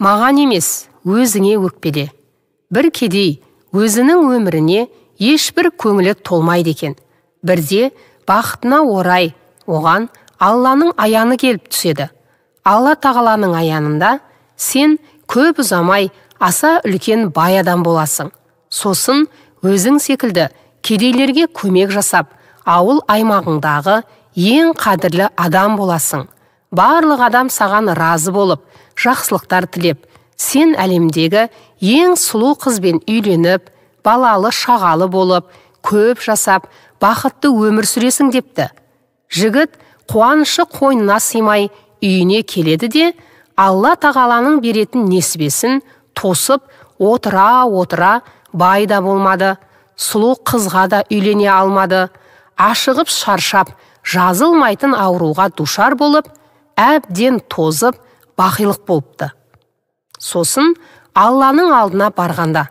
Маған емес, өзіңе өкпеле. Бір кедей өзінің өміріне ешбір көңілі толмайды екен. Бірде бақытына орай оған Алланың аяны келіп түседі. Алла тағаланың аянында сен көп ұзамай аса үлкен бай адам боласың. Сосын өзің секілді кедейлерге көмек жасап, ауыл аймағыңдағы ең қадірлі адам боласың. Барлық адам саған разы болып, жақсылықтар тілеп, сен әлемдегі ең сұлу қызбен үйленіп, балалы шағалы болып, көп жасап, бақытты өмір сүресің депті. Жігіт қуанышы қойнына сыймай үйіне келеді де, Алла тағаланың беретін несібесін тосып, отыра-отыра бай да болмады, сұлу қызға да үйлене алмады, ашығып шаршап, жазылмайтын ауруға душар болып, әбден тозып, бақилық болыпты. Сосын Алланың алдына барғанда,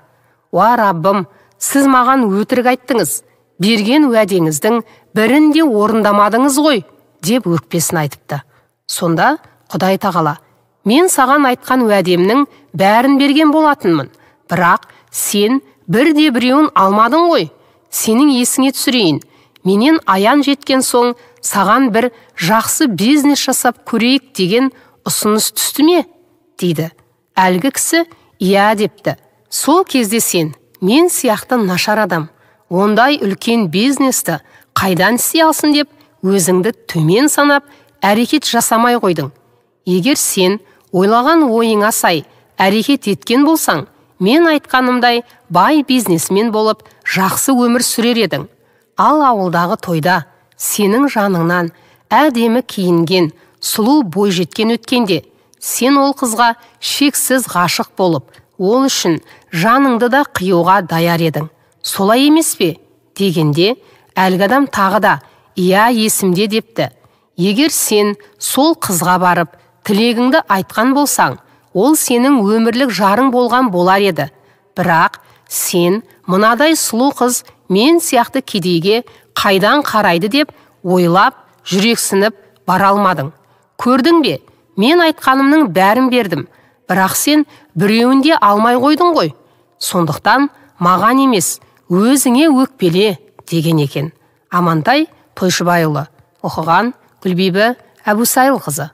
«Уа Раббым, сіз маған өтірік айттыңыз, берген уәдеңіздің бірін де орындамадыңыз ғой», деп өкпесін айтыпты. Сонда Құдай тағала, «Мен саған айтқан уәдемнің бәрін берген болатынмын, бірақ сен бірде біреуін алмадың ғой. Сенің есіңе түсірейін, менен аян жеткен соң саған бір жақсы бизнес жасап көрейік деген ұсыныс түсті ме?» дейді. Әлгі кісі «Иә» депті. Сол кезде сен, мен сияқты нашар адам, ондай үлкен бизнесті қайдан істей алсын деп өзіңді төмен санап, әрекет жасамай қойдың. Егер сен ойлаған ойыңа сай әрекет еткен болсаң, мен айтқанымдай бай бизнесмен болып жақсы өмір сүрер едің. Ал ауылдағы тойда сенің жаныңнан әдемі киінген, сұлу бойжеткен өткенде, сен ол қызға шексіз ғашық болып, ол үшін жаныңды да қиюға даяр едің. Солай емес пе? Дегенде, әлгі адам тағы да «Иә, есімде» депті. Егер сен сол қызға барып, тілегіңді айтқан болсаң, ол сенің өмірлік жарың болған болар еді. Бірақ сен мынадай сұлу қыз мен сияқты кедейге қайдан қарайды деп ойлап, жүрексініп бара алмадың. Көрдің бе, мен айтқанымның бәрін бердім, бірақ сен біреуін де алмай қойдың ғой. Сондықтан маған емес, өзіңе өкпеле деген екен. Амантай Тойшыбайұлы, оқыған Гүлбибі Әбусайылқызы.